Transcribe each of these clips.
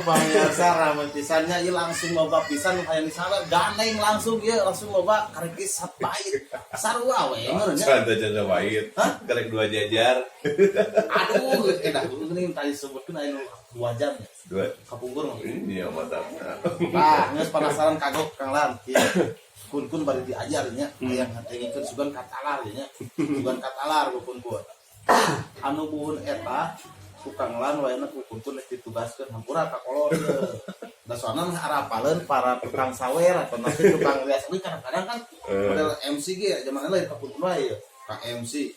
Pemirsa, rame pisan nya ieu, langsung loba pisan hayang disawer, gandeng langsung ieu, langsung loba, karek ge sabait sarua we meureun nya. Santai aja bait. Hah? Karek dua jajar. Aduh, enak geuning tadi sebutkeun aya nu 2 jam ya. Dua. Kapungkur mah. Ini yang mantap. Nah, geus penasaran kagok Kang Lan. Ieu. Kun-kun bari diajar nya, hayang hayangkeun sugan katalar nya. Sugan katalar ku kun-kun. Anu buhun eta ku Kang Lan wayahna ku kun-kun geus ditugaskeun hampura ka kolor ieu. Da soalna mah arapaleun para tukang sawer atau nanti tukang rias ini kadang-kadang kan model MC ge zaman lain ka kun-kun wae ieu. Ka MC,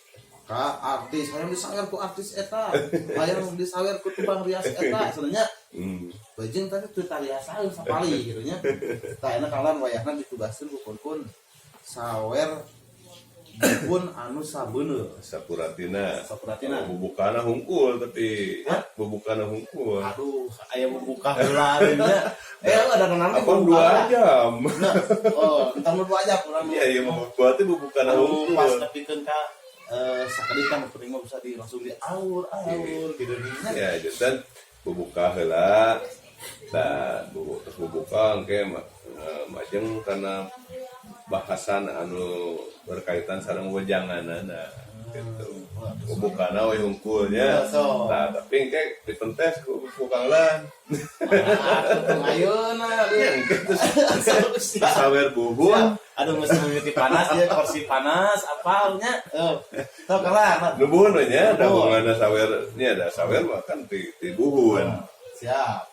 ka artis, hayang disawer ku artis eta, hayang disawer ku tukang rias eta, sebenarnya bajeng tadi teu tariasaeun sapali gitu nya. Tah, enak Kang Lan wayahna ditugaskeun ku kun-kun sawer buhun anu sabeuneu. Sapuratina. Sapuratina. Oh, bubukana hungkul tapi. Hah? Bubukana hungkul. Aduh, aya buka heula nya. Eh, ada kenapa? Apa 2 jam? Nah, oh, entar nu 2 jam urang. Iya, mau berarti bubukana Anu hungkul. Pas nepikeun ka sakedik kan penting mah bisa di langsung di aur-aur gitu nya. Ya, dan bubuka heula. Nah, bubuk terus bubuka engke majeng karena bahasan anu berkaitan sareng wejanganana gitu. Bubukana we hungkulnya. So. Nah, tapi engke dipentes ku Kang Lan. Ah, ayeuna. Ya, engke terus sawer buhun. Aduh, mesti mimiti panas ya, kursi panas, apalnya. Oh, tuh kelar. Nu buhun we nya, da Buhun. hubunganna sawer nya, da sawer mah kan ti buhun. Siap.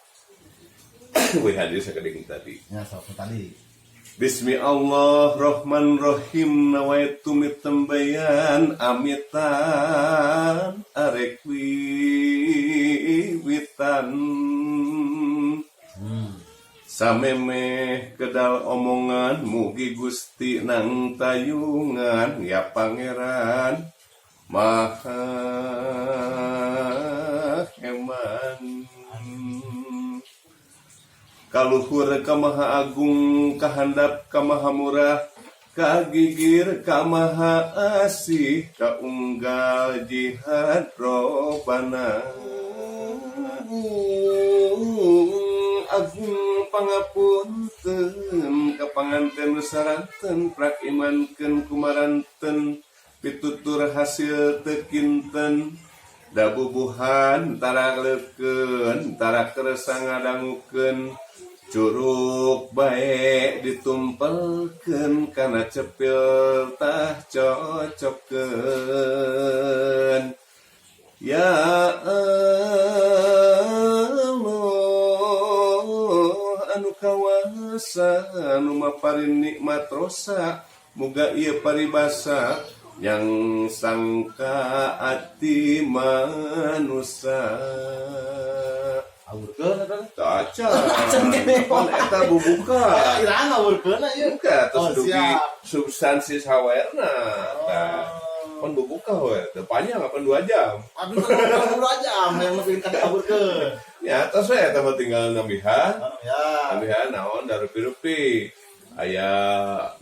Wih, hadis sakedik tadi. Ya, sok tadi. Bismillahirrahmanirrahim, nawaitu mitembayan amitan arek wiwitan samemeh kedal omongan, mugi Gusti nang tayungan ya Pangeran Maha Eman, kaluhur ka Maha Agung, kahandap ka Maha Murah, kagigir ka Maha Asih, kaunggal jihad robana agung agung pangapunten ka panganten saranten prak imankeun kumaranten pitutur hasil teu kinten da bubuhan tara leukeun tara kersa ngadangukeun, curug bae ditumpelkeun kana cepil tah cocokkeun. Ya Allah anu kawasa anu maparin nikmat rosa, muga ieu paribasa yang sangka ati manusa. Awurkeun eta teh. Taca. Acan kene. Pan eta bubuka. Iraha ngawurkeun ieu? Enggak, terus Oh, dugi siap. Substansi sawerna. Tah, pan bubuka we, teu panjang apa 2 jam. Aduh, kalau 2 jam yang lebih kan diawurkeun. Ya, terus we eta mah tinggal nambihan. Oh, ya. Nambihan naon da rupi-rupi. Aya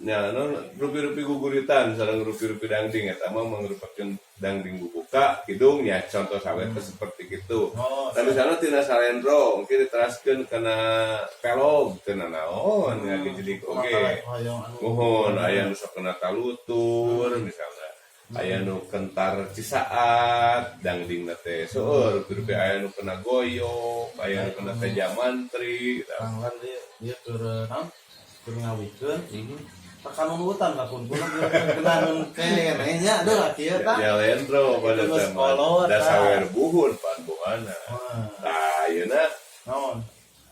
nya naon rupi-rupi guguritan sareng rupi-rupi dangding, eta mah mangrupakeun dangding bubuka kidung ya, contoh sawer teh seperti gitu. Oh, Tapi misalnya tina salendro mungkin diteraskeun kana pelog tina naon ya jadi oge. Hoyong anu. Muhun aya nu sok kena talutur misalnya. Aya nu kentar cisaat dangding teh seueur rupi-rupi, aya nu kena goyok, aya nu kena teja mantri gitu. Kang Lan dia dia keur naon? Keur ngawikeun. Tekan hutan lah kun kun kena keneh nya aduh kieu tah. Ya lendro pada Itu geus zaman kolot, da tah. Sawer buhun pan buhana. Wah, Tah, ayeuna naon?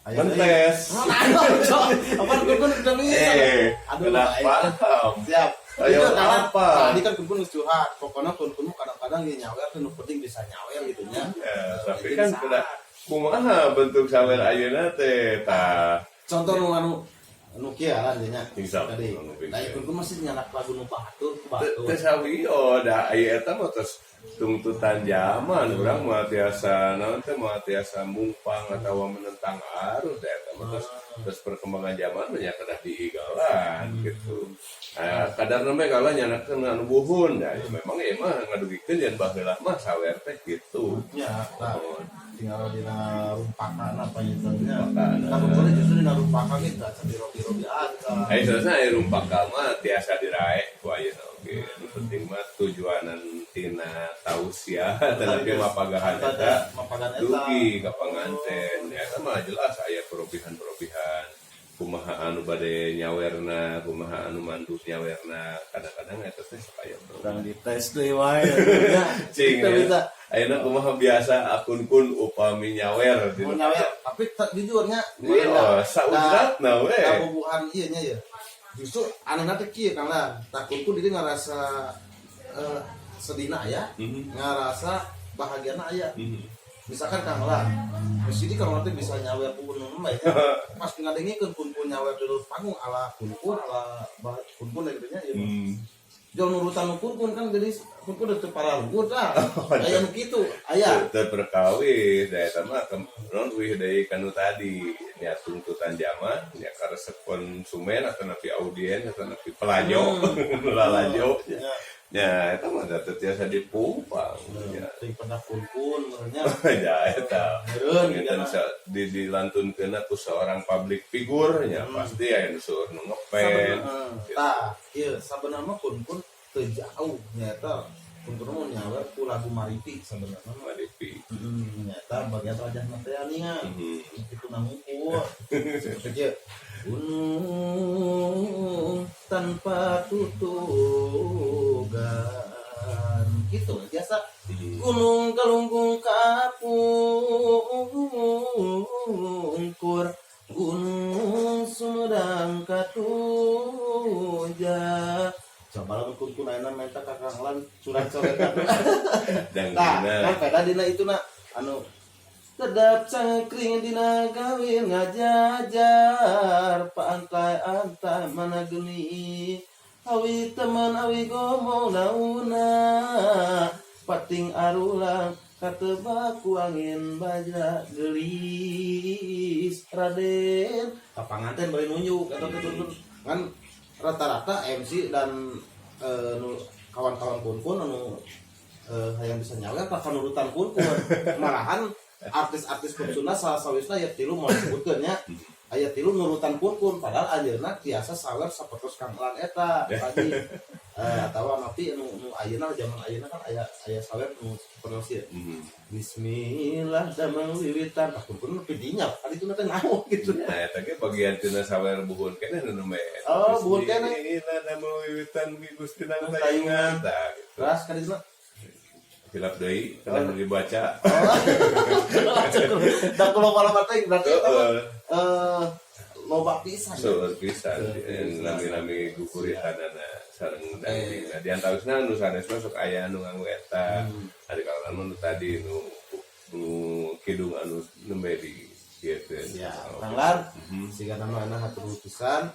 Ayo mentes. Aduh, cok. Apa kun kun udah bisa? Eh, Aduh, kena ayo. paham. Siap. Ayo, Itu karena apa? tadi kan kun kun geus curhat. Pokoknya kun kun kadang-kadang dia nyawer tuh nu penting bisa nyawer gitu nya. Ya, tapi kan kena kumaha bentuk sawer ayeuna teh tah. Contoh nu anu anu kieu lah nya. Insya Allah, Tadi. anu Nah, kun kun masih nyanak lagu nu batur ku batur. Teu sawiyo da aya eta mah tos tuntutan zaman, urang mah tiasa naon teh, mah tiasa mungpang atawa menentang arus, da eta mah tos terus perkembangan zaman mah nya kedah diigalan gitu. Nah, kadar namanya kalau nyanakeun anu buhun, ya, ya memang ya mah ngadugikeun yen baheula mah sawer teh gitu. Ya, nah. Oh. Tinggal dina rumpakan apa gitu nya. Rumpakan. Nah, kumpulnya justru dina rumpakan itu acan dirobi-robi aja. Ayo selesai aya rumpaka mah tiasa diraeh ku ayeuna oge. Nu penting mah tujuanan tina tausiah tetapi mapagahan eta Mapagan eta. Dugi ka panganten. Ya eta mah jelas aya perobihan-perobihan. Kumaha anu bade nyawerna, kumaha anu mantu nyawerna. Kadang-kadang eta teh sok aya perubahan. Urang dites deui wae nya. Cing Kita ya. bisa. Ayeuna kumaha biasa akun kun upami nyawer. Mau nyawer, tapi jujurnya Iya, saujratna we. Kabubuhan ieu nya ya. Justru anehna teh kieu, Kang Lan. Tah, kun diri ngarasa sedihna aya, ngarasa bahagiana aya. Misalkan Kang Lan, mesti di Kang Lan teh bisa nyawer pun nu ya. Pas ngadengikeun kun-kun nyawer di panggung ala kun-kun ala kun-kun gitu nya ya. Jauh nurutan nu kun-kun kan, jadi kun-kun udah teu paraluhur tah. Aya nu kitu, aya. Teu perkawis, da eta mah non wih deui kanu tadi nya tuntutan zaman nya, karesep konsumen atau napi audien atau napi pelajo nu lalajo. Nya eta mah da teu tiasa dipumpang nya. Teuing pernah kun-kun meureunnya. Ya eta. Meureun Ngeten gitu. Dilantunkeunna ku seorang public figure nya, pasti aya nu seueur nu ngepen. Tah, ieu sabenerna mah kun-kun teu jauh nyata kun-kun mah nyawer ku lagu Maripi sabenerna mah. Maripi. Nyata bagian rajah teh aningan. Itu nangukur. Seperti kieu. Gunung tanpa tutugan. Gitu biasa. Gunung kalungkung kapungkur, Gunung Sumedang katuja. Coba lamun kun-kun ayeuna minta ka Kang Lan surat-coretan. Dan Nah, dina kan peda dina itu na anu Kedap cangkring dina gawin ngajajar pantai antai mana geni awi teman awi gomong nauna pating arulang katebak ku angin bajra gelis Raden ka panganten bari nunjuk atau gitu kan. Rata-rata MC dan kawan-kawan kun-kun anu hayang bisa nyawer apa nurutan kun-kun. Malahan artis-artis pop Sunda salah sawisna aya tilu, mau disebutkeun nya, aya tilu nurutan kun-kun, padahal anjeunna tiasa sawer sapertos Kang Lan eta tadi atawa napi nu nu ayeuna, zaman ayeuna kan aya aya sawer nu sapertos ieu. Bismillah damang wiwitan. Tah, kun-kun nu pidinya kali itu teh naon gitu. Nah, eta ge bagian tina sawer buhun keneh nu nembe. Oh, buhun keneh. Bismillah damang wiwitan ki Gusti nang Tayungan. tayungan. Tah, gitu. Terus kali itu Hilap deui kana nu dibaca. Oh. Da kalau malam teh berarti eta mah loba pisan. Seueur pisan nami-nami guguritanana sareng dangding. Nah, di antawisna nu sanes mah sok aya anu nganggo eta. Ari kalau nu tadi nu nu kidung anu nembe di kieu. Ya, Kang Lan, siga nama anak hatur pisan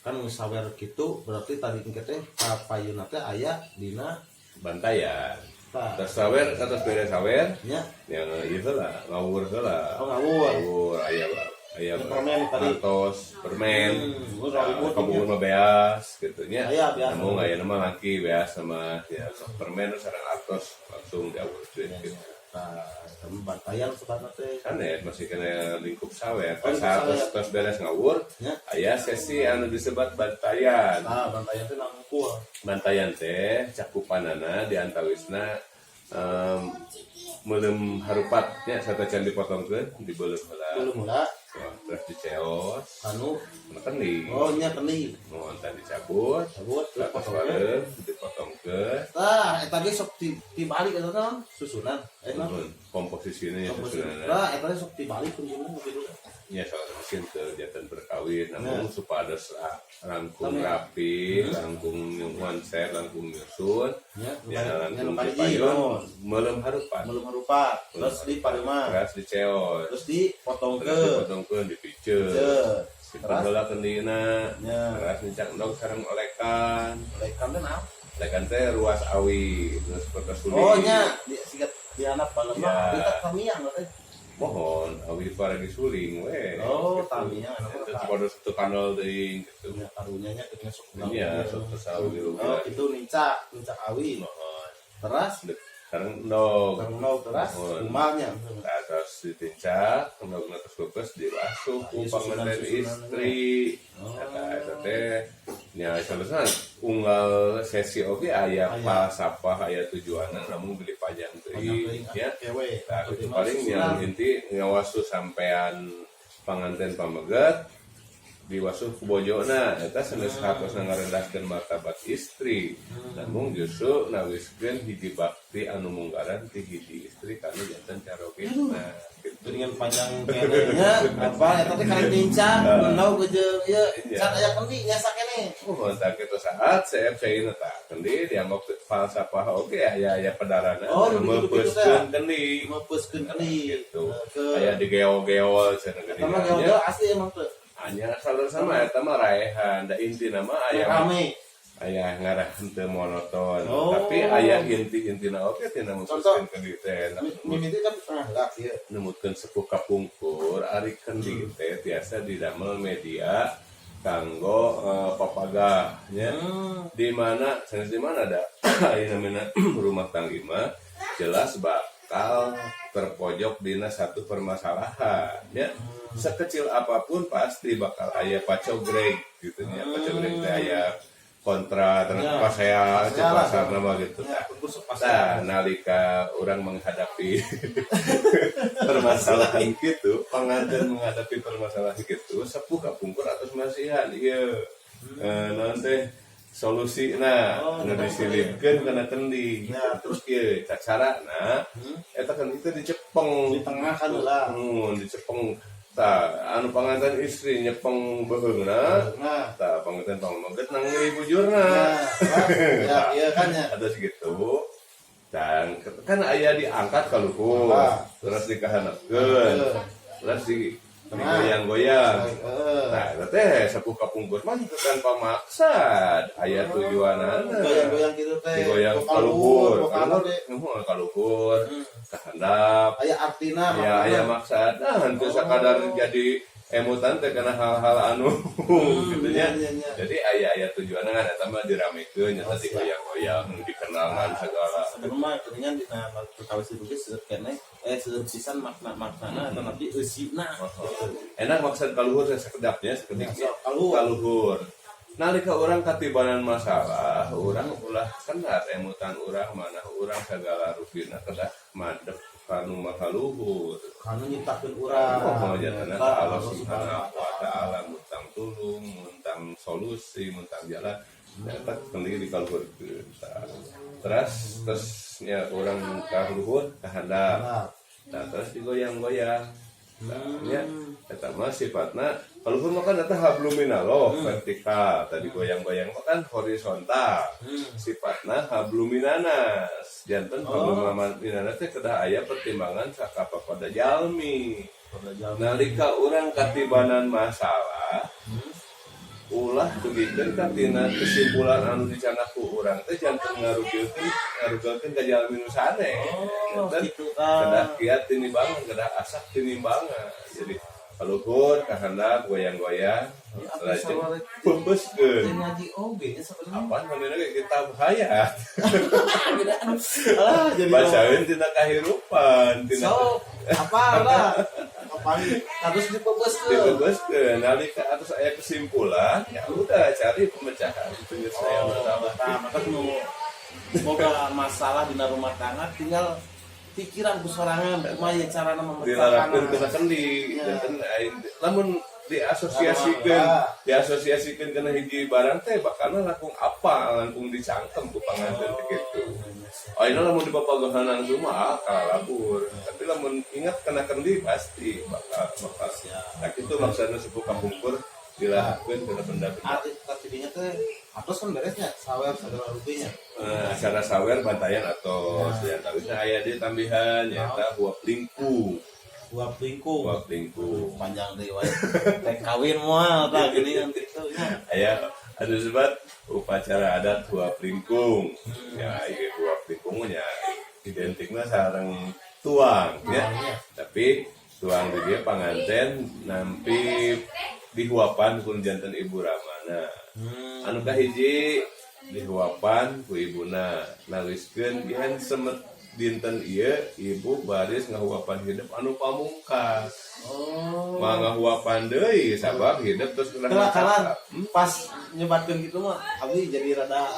kan sawer kitu berarti tadi engke teh kapayunna teh aya dina Bantayan. Tah. Terus sawer atas beres sawer Nya. Yang ieu lah, ngawur heula. Oh, ngawur. Ngawur aya aya Ya, permen tadi. Artos, permen. Oh, ribut. Kabuhun mah beas gitu nya. Aya, beas. Namun aya mah laki beas sama ya sok permen sareng artos langsung diawurkeun gitu. Tah, eta mah bantayan sebenarnya teh. Sanes, masih kena lingkup sawer. Oh, Pas lingkup sawer. tos tos beres ngawur, Ya. aya sesi anu disebut bantayan. Tah, bantayan teh nangkul. Bantayan teh cakupanana di antawisna meuleum harupat nya, satacan dipotongkeun dibeuleum heula. Belum heula. Wah, terus diceos Anu kana kendi. Oh, nya kendi. Mohon tadi dicabut. Cabut terus terus potongkeun. wareuh dipotongkeun. Tah, eta ge sok tibalik eta teh naon? Susunan. Eh, naon? Nuhun, komposisinya ya susunanna. Tah, eta teh sok tibalik kuncina gitu. Ya salah mungkin kegiatan berkawin, namun supados langkung Tami. Rapi, langkung konsep, langkung nyusun Ya, ya, nya langkung nu kahiji, dipayun naon? meuleum harupat. Belum harupat. Terus di pareuman. Terus diceos. Terus dipotongkeun. Terus dipotongkeun, dipiceun. Terus Simpen heula kendina. Ya. Terus nincak endog sareng olekan. Olekan teh naon? Olekan teh ruas awi terus seperti suling. Oh nya, di sigat di anak balema. Ya. Kita tamiang teh. Mohon awi paragi suling we. Oh, Gitu. tamiang anu Itu pada satu kanal deui gitu. Nya karunya nya teu sok. Iya, sok tersawi. Oh, itu nincak, nincak awi. Mohon. Teras Sareng endog. Sareng endog terus Muhun. Kumalnya. Nah, terus ditincak, endogna terus peupeus diwasuh ku Iya, panganten susunan-susunan. Istri. Oh. Eta eta teh nya saleresna unggal sesi oge aya Aya. falsafah, aya tujuanna, namun beli panjang teuing ya. Kewe. Nah, itu paling yang inti ngawasu sampean panganten pameget diwasuh ku bojona eta sanes hartosna ngarendahkeun martabat istri, namun justru nawiskeun hiji bakti anu munggaran ti hiji istri kanu janten carogena gitu. Dengan panjang keneh nya, apa eta teh karek nincak, endog jeung ieu Iya. can aya kendi nyasa keneh. Oh, tah kitu saat CF caina tah kendi dianggap falsafah oge aya aya pedarana Oh, nu gitu-gitu teh. meupeuskeun kendi. Meupeuskeun kendi. Gitu. Ke Aya digeol-geol cenah Eta mah geuningan nya. geol asli emang tuh. Hanya salah sama eta mah raehan da intina mah aya Rame. Aya ngarah henteu monoton, Oh. tapi aya inti-intina oge tina Contoh. meupeuskeun kendi teh. Mimiti kan tengah lah ieu. Numutkeun sepuh kapungkur, ari kendi teh tiasa didamel media kanggo papagah nya. Di mana sanes di mana ada aya namina rumah tangga mah jelas bakal terpojok dina satu permasalahan ya. Sekecil apapun pasti bakal aya pacogreg gitu nya. Pacogreg teh aya kontra terus pasea Pasea cek lah. pasarna mah gitu. Ya, kursus Nah, pasea. nalika orang menghadapi permasalahan gitu, pengantin menghadapi permasalahan gitu, sepuh kapungkur atas masihan ieu. Naon teh solusi nah Oh, nu gitu. disilipkeun kana kendi. Terus ieu carana eta kendi teh dicepeng Di tengah kan lah. Dicepeng. Tah, anu panganten istri nyepeng beuheungna, Nah, tah panganten pameget nangri bujurna. nah, ya, iya kan ya. Atau segitu dan kan aya diangkat ka luhur, terus dikahanapkeun, terus di Tengah. digoyang-goyang. Heeh. Nah, eta teh sepuh kapungkur mah teu tanpa maksud, aya tujuanana. Goyang-goyang gitu teh. Digoyang Ka ka luhur, luhur, ka ka luhur, teh. nuhun ka luhur, ka handap. Aya artina. Aya aya maksud. Nah, henteu sakadar jadi emutan teh karena hal-hal anu gitu nya. Iya. Jadi aya aya tujuanna kan eta mah diramekeun nyata Oh, siap. digoyang-goyang, dikenalkan segala. Sebelumnya keningan dina perkawis itu ge seueur keneh seueur pisan makna-maknana atau nabi eusina. Enak maksud kaluhur saya sekedapnya sekediknya. Ya, sok, kaluhur. Kaluhur. Nalika orang katibanan masalah, orang ulah kenat emutan urang mana urang segala rupina kedah madep kanu maha luhur. Kanu nyiptakeun urang. Oh, jatana ka Allah Subhanahu wa taala muntang tulung, muntang solusi, muntang jalan. Eta kendi di kaluhurkeun. Terus terus nya urang ka luhur ka handap. Nah, Nah, terus digoyang-goyang. Nah, nya eta mah sifatna kaluhur mah kan eta hablum minallah vertikal, tadi goyang-goyang mah kan horizontal. Sifatna hablum minannas. Janten hablum minannas teh kedah aya pertimbangan sakapa pada jalmi. Pada jalmi. Nalika urang katibanan masalah, ulah dugikeun ka tina kesimpulan anu dicandak ku urang teh janten ngarugikeun ngarugelkeun ka jalmi nu sanes. Oh, Janten gitu tah. Kedah kiat tinimbangan, kedah asak tinimbangan. Jadi kaluhur, ka handap, goyang-goyang, Ya, apa lajeng saware peupeuskeun. teu ngaji oge nya sebenarnya. Apaan namanya ge kitab hayat. Ah, jadi Bacaeun tina kahirupan, tina So, apa lah? Apa harus dipebeuskeun? Dipebeuskeun. Nalika atas aya kesimpulan, ya udah cari pemecahan penyelesaian Oh, masalah. nah, maka nu boga masalah dina rumah tangga tinggal pikiran ku sorangan kumaha ye carana Dilarapkeun memecahkan. kana kendi, janten lamun diasosiasikeun diasosiasikeun kana hiji barang teh bakalna langkung apa langkung dicangkem ku panganten teh kitu. Oh, ini lamun dipapagohan langsung mah ah, kalabur. Tapi lamun ingat kana kendi pasti bakal bakal. Nah, itu maksudnya sepuh kapungkur dilakukan kana benda-benda. Arti tadinya teh atos kan beresnya sawer segala rupinya. Acara sawer bantayan atau senjata aya deui tambihan nyaeta huap lingkung. Huap lingkung. Huap lingkung. Panjang deui wae. Teh kawin moal tah gini kan kitu nya. Aya anu sebat upacara adat huap lingkung. Ya, ieu huap lingkung nya identikna sareng tuang ya. Tapi tuang di dieu panganten nampi dihuapan ku janten ibu ramana. Anu kahiji dihuapan ku ibuna nawiskeun yen semet Dinten ieu ibu baris ngahuapan hidep anu pamungkas. Oh. Moal ngahuapan deui sabab hidep terus kedah Kela kalan ngacakap. Pas nyebatkeun gitu mah abdi jadi rada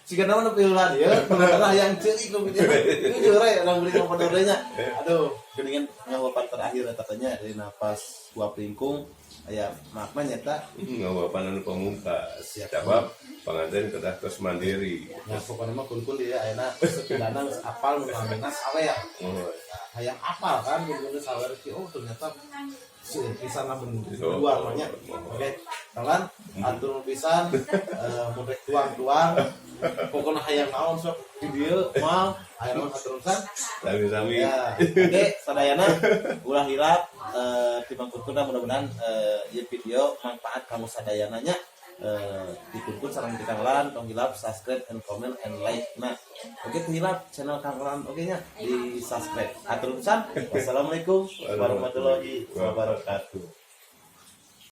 siga nama nu piulan ieu rada yang ceurik nu gitu. Jujur ya urang beli pada nya. Aduh, geuningan ngahuapan terakhir eta teh nya dari napas huap lingkung aya makna nyata. Ngahuapan anu pamungkas. Siap. Sabab panganten kedah tos mandiri. Nah, pokoknya mah kun-kun dia ayeuna setidakna geus apal nu namina sawer. Oh. Hayang apal kan kun-kun sawer ki, oh, ternyata seueur pisan lah Oh. luar mah nya. Oke, kawan, atur pisan mun rek tuang-tuang pokoknya hayang naon sok di dieu moal hayang naon atur pisan. Sami-sami. Ya, oke, sadayana ulah hilap timbang kun mudah-mudahan ieu video manfaat kamu sadayana nya. Di kun sareng di Kang Lan, tong hilap subscribe and comment and like. Nah, oke, teu hilap channel Kang Lan, oke nya di subscribe. Atur pisan. Wassalamualaikum warahmatullahi wabarakatuh.